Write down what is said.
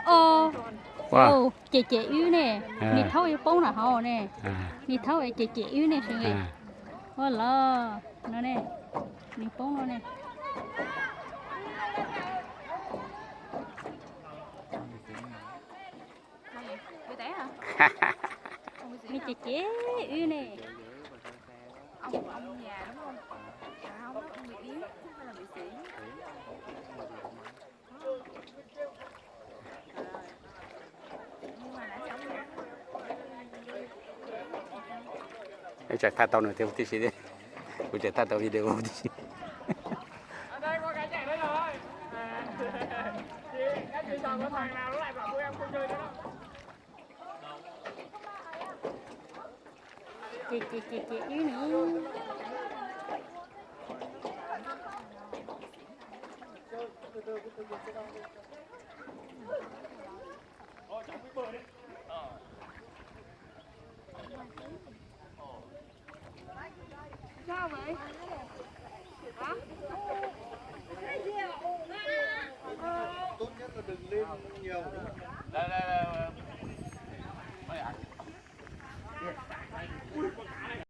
O, cem cem wb ne. Niag thaub yuav poob na hauv ne. Niag thaub cem cem wb ne, sawv daws. Ua los no ne, nws poob no ne. Nws cem cem wb ne. Tseem thaij tau nws thiab tib si, kuv tseem thaij tau video tib si. Ces ces ces ces ib nus. Tốt nhất là đừng lên nhiều.